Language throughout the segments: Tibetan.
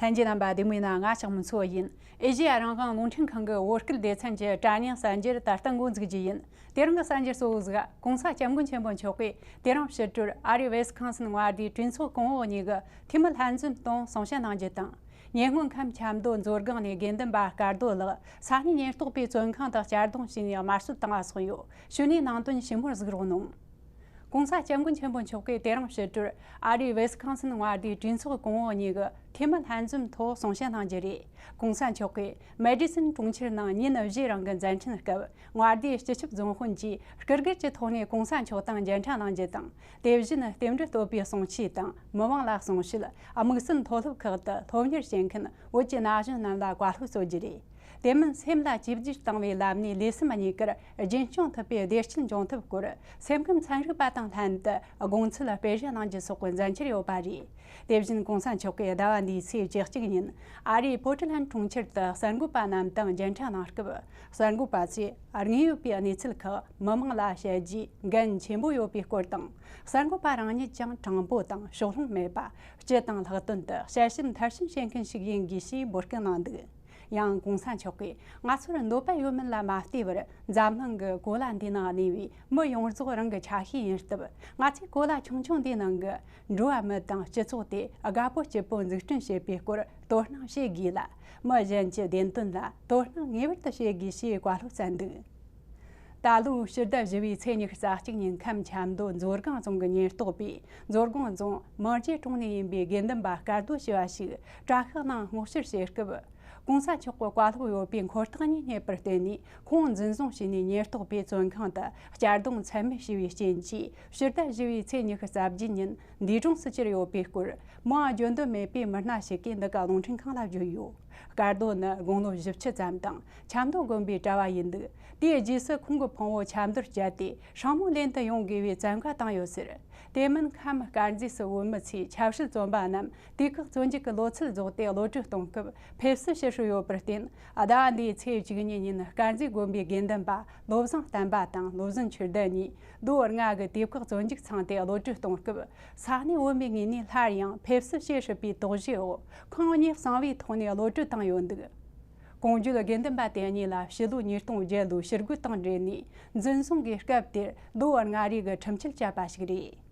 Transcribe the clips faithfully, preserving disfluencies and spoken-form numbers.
ལྷན་རྒྱས་རྣམ་པ་བདེ་མོ་ཡིན་ན། ང་ཞག་མི་འཚོ་ཡིན། ཨེ་ཤེ་ཡ་རང་དབང་རླུང་འཕྲིན་ཁང་གི་བོད་སྐད་སྡེ་ཚན་གྱི་དྲ་བརྙན་གསར་འགྱུར་ད་ལྟ་འགོ་འཛུགས་རྒྱུ་ཡིན། དེ་རིང་གི་གསར་འགྱུར་གཙོ་བོ་ཟིག་༸གོང་ས་༸སྐྱབས་མགོན་ཆེན་པོ་མཆོག་གིས་དེ་རིང་ཕྱི་དྲོར་ཨ་རིའི་ཝེ་སི་ཁོང་སིན་མངའ་སྡེའི་གྲོས་ཚོགས་གོང་འོག་གཉིས་ཀྱི་འཐུས་མི་ལྷན་འཛོམས་དང་གསུང་བཤད་གནང་རྒྱུ་དང་། ཉེ་སྔོན་ཁམས་ཆབ་མདོ་མཛོད་སྒང་ནས་དགེ་འདུན་པ་སྐལ་རྡོ་ལགས་ས་གནས་ཉེན་རྟོག་པས་བཙོན་ཁང་དུ་གཅར་རྡུང་བྱས་ནས་དམར་གསོད་བཏང་བ་སོགས་ཡོད། ཞུས་ནས་ནང་དོན་ཞིབ་མོར་གཟིགས་རོགས་གནང་། ༸གོང་ས་༸སྐྱབས་མགོན་ཆེན་པོ་མཆོག་གིས་དེ་རིང་ཕྱི་དྲོར་ཨ་རིའི་ཝེ་སི་ཁོང་སིན་མངའ་སྡེའི་གྲོས་ཚོགས་གོང་འོག་གཉིས་ཀྱི་འཐུས་མི་ལྷན་འཛོམས་ཐོག་གསུང་བཤད་གནང་རྒྱུ་རེད། ༸གོང་ས་མཆོག་གིས་མེ་ཌི་སིན་གྲོང་ཁྱེར་ནང་ཉིན་བཞིའི་རིང་གི་མཛད་འཕྲིན་སྐབས། མངའ་སྡེའི་སྤྱི་ཁྱབ་རྫོང་དཔོན་གྱིས་སྐུ་སྒེར་གྱི་ཐོག་ནས་༸གོང་ས་མཆོག་དང་མཇལ་འཕྲད་གནང་རྒྱུ་དང་། དེ་བཞིན་རྟེན་འབྲེལ་བསྟོད་པའི་གསུང་ཆོས་དང་། མི་དམངས་ལ་གསུང་བཤད། དམིགས་བསལ་མཐོ་སློབ་ཁག་ཏུ་སློབ་གཉེར་བྱེད་མཁན་བོད་ཀྱི་ན་གཞོན་རྣམས་ལ་བཀའ་སློབ་སྩོལ་རྒྱུ་རེད། དེ་མིན་སེམས་ལ་བཅོས་བསྒྱུར་བཏང་བའི་ལམ་ནས་ལུས་སེམས་གཉིས་ཀར་རྒྱུན་སྐྱོང་ཐུབ་པའི་བདེ་སྐྱིད་འབྱུང་ཐབས་སྐོར་སེམས་ཁམས་ཚན་རིག་པ་དང་ལྷན་དུ་དགོངས་ཚུལ་སྤེལ་བཞེས་གནང་རྒྱུ་སོགས་ཀྱི་མཛད་འཆར་ཡོད་པ་རེད། དེ་བཞིན་༸གོང་ས་མཆོག་གིས་ཟླ་བ་འདིའི་ཚེས་བཅུ་གཅིག་ཉིན་ཨ་རིའི་པོར་ཊི་ལན་གྲོང་ཁྱེར་དུ་གསར་འགོད་པ་རྣམས་དང་མཇལ་འཕྲད་གནང་སྐབས། གསར་འགོད་པ་ཚོས་དངོས་ཡོད་པའི་གནས་ཚུལ་ཁག་མི་མང་ལ་བཤད་རྒྱུའི་འགན་ཆེན་པོ་ཡོད་པའི་སྐོར་དང་། གསར་འགོད་པ་རང་ཉིད་ཀྱང་དྲང་པོ་དང་ཕྱོགས་ལྷུང་མེད་པ། སྤྱི་དང་ལྷག་དོན་དུ་དཔྱད་ཞིབ་མཐར་ཕྱིན་བྱེད་མཁན་ཞིག་ཡིན་དགོས་ཞེས་འབོད་སྐུལ་གནང་འདུག། ཡང་༸གོང་ས་མཆོག་གིས་ང་ཚོར་འདོད་པ་ཡོད་མིན་ལ་མ་ལྟོས་པར་འཛམ་གླིང་གི་གོ་ལ་འདིའི་ནང་གནས་པའི་མི་ཡོངས་རྫོགས་རང་གི་ཆ་ཤས་ཡིན་སྟབས། ང་ཚོས་གོ་ལ་ཆུང་ཆུང་འདིའི་ནང་གི་འགྲོ་བ་མི་དང་སྤྱི་ཚོགས་དེ་དགའ་པོ་སྐྱིད་པོ་འཛུགས་སྐྲུན་བྱེད་པའི་སྐོར་དོ་སྣང་བྱེད་དགོས་ལ། མི་གཞན་གྱི་བདེན་དོན་ལ་དོ་སྣང་ངེས་པར་དུ་བྱེད་དགོས་ཞེས་བཀའ་སློབ་སྩལ་འདུག། ད་ལོའི་ཕྱི་ཟླ་བཞི་པའི་ཚེས་ཉི་ཤུ་རྩ་གཅིག་ཉིན་ཁམས་ཆབ་མདོ་མཛོད་སྒང་རྫོང་གི་ཉེན་རྟོག་པས་མཛོད་སྒང་རྫོང་མང་རྗེ་གྲོང་ནས་ཡིན་པའི་དགེ་འདུན་པ་སྐལ་རྡོ་ཞེས་པ་ཞིག་དྲ་ཤག་ནང་སྔོག་བཤེར་བྱེད་སྐབས། ༸གོང་ས་མཆོག་གི་བཀའ་སློབ་ཡོད་པའི་འཁོར་ཐག་གཉིས་རྙེད་པར་བརྟེན་ནས། ཁོང་འཛིན་བཟུང་བྱས་ནས་ཉེན་རྟོག་པས་བཙོན་ཁང་དུ་གཅར་རྡུང་ཚད་མེད་བྱས་པའི་རྐྱེན་གྱིས། ཕྱི་ཟླ་བཞི་པའི་ཚེས་ཉི་ཤུ་རྩ་བརྒྱད་ཉིན་འདས་གྲོངས་སུ་གྱུར་ཡོད་པའི་སྐོར། མིང་བརྗོད་འདོད་མེད་པའི་མི་སྣ་ཞིག་གིས་འདི་ག་རླུང་འཕྲིན་ཁང་ལ་བརྗོད་ཡོད། སྐལ་རྡོ་ནི་དགུང་ལོ་བཞི་བཅུ་ཙམ་དང་། ཆབ་མདོ་དགོན་པའི་གྲྭ་བ་ཡིན་འདུག། དེའི་རྗེས་སུ་ཁོང་གི་ཕུང་བོ་ཆབ་མདོར་བསྐྱལ་ཏེ། སྲང་མོ་ལེན་དུ་ཡོང་དགོས་པའི་བཙན་བཀའ་བཏང་ཡོད་ཟེར། དེ་མིན་ཁམས་དཀར་མཛེས་སུ་བོད་མི་ཚོས་ཆབ་སྲིད་བཙོན་པ་རྣམས་དུས་བཀག་བཙོན་འཇུག་གི་ལོ་ཚད་རྫོགས་ཏེ་གློད་གྲོལ་གཏོང་སྐབས་ཕེབས་བསུ་ཞུ་སྲོལ་ཡོད་པར་བརྟེན། ཟླ་བ་འདིའི་ཚེས་བཅུ་གཉིས་ཉིན་དཀར་མཛེས་དགོན་པའི་དགེ་འདུན་པ་བློ་བཟང་བསྟན་པ་དང་བློ་བཟང་ཆོས་ལྡན་གཉིས་ཟླ་བ་ལྔ་གི་དུས་བཀག་བཙོན་འཇུག་ཚང་སྟེ་གློད་གྲོལ་གཏོང་སྐབས། ས་གནས་བོད་མིའི་ངོས་ནས་སླར་ཡང་ཕེབས་བསུ་བྱེད་སྲིད་པའི་དོགས་གཞིའི་འོག་ཁོང་གཉིས་གསང་བའི་ཐོག་ནས་གློད་གྲོལ་བཏང་ཡོད་འདུག། གོང་བརྗོད་དགེ་འདུན་པ་དེ་གཉིས་ལ་ཕྱི་ལོ་ཉིས་སྟོང་བརྒྱད་ལོའི་ཕྱིར་རྒོལ་དང་འབྲེལ་ནས་འཛིན་བཟུང་གིས་སྐབས་དེར་ཟླ་བ་ལྔ་རེ་གི་ཁྲིམས་ཆད་བཅད་པ་ཞིག་རེད།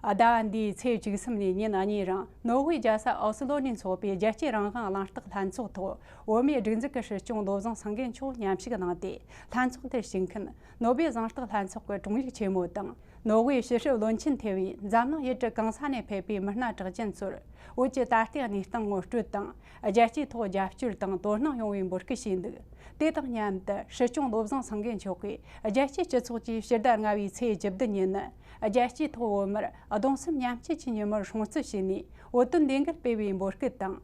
ཟླ་བ་འདིའི་ཚེས་བཅུ་གསུམ་ནས་ཉིན་གཉིས་རིང་ནོར་ཝེ་རྒྱལ་ས་ཨོ་སི་ལོ་ནས་འཚོགས་པའི་རྒྱལ་གཅེས་རང་དབང་གླེང་སྟེགས་ལྷན་ཚོགས་ཐོག་བོད་མིའི་སྒྲིག་འཛུགས་ཀྱི་སྲིད་སྐྱོང་བློ་བཟང་སེང་གེ་མཆོག་མཉམ་ཞུགས་གནང་སྟེ། ལྷན་ཚོགས་དེར་ཞུགས་མཁན་ནོར་ཝེ་གླེང་སྟེགས་ལྷན་ཚོགས་ཀྱི་དྲུང་ཡིག་ཆེན་མོ་དང་། ནོར་ཝེའི་ཕྱི་སྲིད་བློན་ཆེན་ཐེ་བའི་འཛམ་གླིང་ཡུལ་གྲུ་གང་ས་ནས་ཕེབས་པའི་མི་སྣ་གྲགས་ཅན་ཚོར་བོད་ཀྱི་ད་ལྟའི་གནས་སྟངས་ངོ་སྤྲོད་དང་། རྒྱལ་སྤྱིའི་ཐོག་རྒྱབ་སྐྱོར་དང་དོ་སྣང་ཡོང་བའི་འབོད་སྐུལ་བྱས་འདུག། དེ་དང་མཉམ་དུ་སྲིད་སྐྱོང་བློ་བཟང་སེང་གེ་མཆོག་གིས་རྒྱལ་སྤྱིའི་སྤྱི་ཚོགས་ཀྱིས་ཕྱི་ཟླ་ལྔ་པའི་ཚེས་བཅུ་བདུན་ཉིན་ནི་རྒྱལ་སྤྱིའི་ཐོག་བོད་མིར་གདུང་སེམས་མཉམ་སྐྱེད་ཀྱི་ཉིན་མོར་སྲུང་བརྩི་བྱས་ནས་བོད་དོན་བདེན་འགེལ་སྤེལ་བའི་འབོད་སྐུལ་དང་།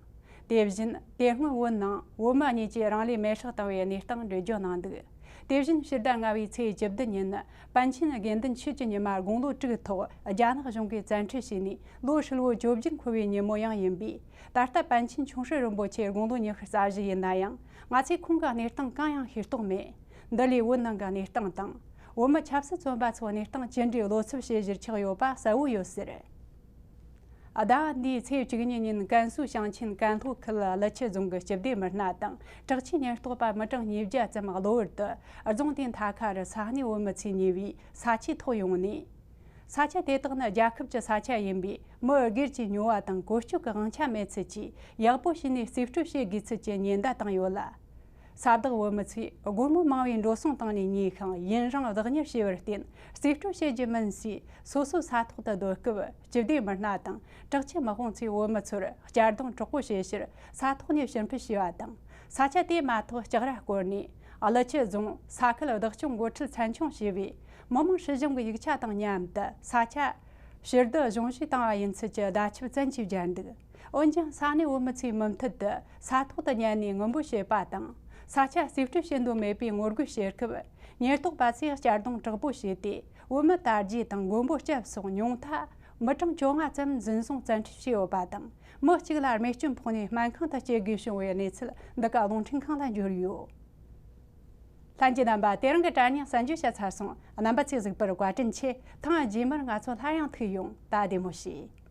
དེ་བཞིན་དེ་སྔོན་བོད་ནང་བོད་མི་གཉིས་ཀྱིས་རང་ལུས་མེར་སྲེག་བཏང་བའི་གནས་སྟངས་འགྲེལ་བརྗོད་གནང་འདུག། དེ་བཞིན་ཕྱི་ཟླ་ལྔ་པའི་ཚེས་བཅུ་བདུན་ཉིན་ནི་པཎ་ཆེན་དགེ་འདུན་ཆོས་ཀྱི་ཉི་མ་དགུང་ལོ་དྲུག་ཐོག་རྒྱ་ནག་གཞུང་གིས་བཙན་ཁྲིད་བྱས་ནས་ལོ་ཧྲིལ་བོ་བཅོ་བརྒྱད་འཁོར་བའི་ཉིན་མོ་ཡང་ཡིན་པས། ད་ལྟ་པཎ་ཆེན་ཆུང་སྲིད་རིན་པོ་ཆེ་དགུང་ལོ་ཉི་ཤུ་རྩ་བཞི་ཡིན་ན་ཡང་། ང་ཚོས་ཁོང་གི་གནས་སྟངས་གང་ཡང་ཤེས་རྟོགས་མེད། འདི་ལས་བོད་ནང་གི་གནས་སྟངས་དང་། བོད་མི་ཆབ་སྲིད་བཙོན་པ་ཚོའི་གནས་སྟངས་ཇི་འདྲའི་བློ་འཚབ་བྱེད་གཞིར་ཆགས་ཡོད་པ་གསལ་བོ་ཡོད་ཟེར། ཟླ་བ་འདིའི་ཚེས་བཅུ་གཉིས་ཉིན་ཀན་སུའུ་ཞིང་ཆེན་ཀན་ལྷོ་ཁུལ་ཀླུ་ཆུ་རྫོང་གི་སྤྱི་བདེ་མི་སྣ་དང་དྲག་ཆས་ཉེན་རྟོག་པ་མི་གྲངས་ཉིས་བརྒྱ་ཙམ་གློ་བུར་དུ་རྫོང་དེའི་མཐའ་ཁ་རུ་ས་གནས་བོད་མི་ཚོས་ཉོས་པའི་ས་ཆའི་ཐོག་ཡོང་ནས། ས་ཆ་དེ་དག་ནི་རྒྱལ་ཁབ་ཀྱི་ས་ཆ་ཡིན་པས། མི་སྒེར་གྱི་ཉོ་བ་དང་བཀོལ་སྤྱོད་ཀྱི་དབང་ཆ་མེད་ཚུལ་གྱིས་ཡག་པོ་བྱས་ནས་རྩིས་སྤྲོད་བྱེད་དགོས་ཚུལ་གྱི་ཉེན་བརྡ་བཏང་ཡོད་ལ། ས་བདག་བོད་མི་ཚོས་སྒོར་མོ་མང་བའི་འགྲོ་སོང་བཏང་ནས་ཉོས་ཤིང་། ཡུན་རིང་བདག་གཉེར་བྱས་པར་བརྟེན་རྩིས་སྤྲོད་བྱེད་རྒྱུ་མིན་ཞེས་སོ་སོའི་ས་ཐོག་ཏུ་སྡོད་སྐབས། སྤྱི་བདེ་མི་སྣ་དང་དྲག་ཆས་དམག་དཔུང་ཚོས་བོད་མི་ཚོར་གཅར་རྡུང་དྲག་པོ་བྱེད་ཕྱིར་ས་ཐོག་ནས་ཕྱིར་འཕུད་བྱས་པ་དང་། ས་ཆ་དེ་མ་ཐག་ལྕགས་ར་བསྐོར་ནས། ཀླུ་ཆུ་རྫོང་ས་ཁུལ་བདག་སྐྱོང་འགོ་ཁྲིད་ཚན་ཆུང་ཞེས་པས་མི་དམངས་སྲིད་གཞུང་གི་ཡིག་ཆ་དང་མཉམ་དུ་ས་ཆ་ཕྱིར་བསྡུ་གཞུང་བཞེས་བཏང་བ་ཡིན་ཚུལ་གྱི་བརྡ་ཁྱབ་བཙན་གྱིས་སྦྱར་འདུག། འོན་ཀྱང་ས་གནས་བོད་མི་ཚོས་མུ་མཐུད་དུ་ས་ཐོག་ཏུ་ཉལ་ནས་དངུལ་འབོར་བྱེད་པ་དང་། ས་ཆ་རྩིས་སྤྲོད་བྱེད་འདོད་མེད་པའི་ངོ་རྒོལ་བྱེད་སྐབས། ཉེན་རྟོག་པ་ཚོས་གཅར་རྡུང་དྲག་པོ་བྱས་ཏེ། བོད་མི་དར་རྒྱས་དང་མགོན་པོ་སྐྱབས་སོགས་ཉུང་མཐའ་མི་གྲངས་བཅོ་ལྔ་ཙམ་འཛིན་བཟུང་བཙན་ཁྲིད་བྱས་ཡོད་པ་དང་། མི་གཅིག་ལ་རྨས་སྐྱོན་ཕོག་ནས་སྨན་ཁང་དུ་སྐྱེལ་དགོས་བྱུང་བའི་གནས་ཚུལ་འདི་ག་རླུང་འཕྲིན་ཁང་ལ་འབྱོར་ཡོད། ལྷན་རྒྱས་རྣམ་པ། དེ་རིང་གི་དྲ་བརྙན་གསར་འགྱུར་བཤད་ཚར་སོང་། རྣམ་པ་ཚོས་གཟིགས་པར་བཀའ་དྲིན་ཆེ། ཐེངས་རྗེས་མར་ང་ཚོ་སླར་ཡང་ཐུག་ཡོང་། ད་བདེ་མོ་བྱོས།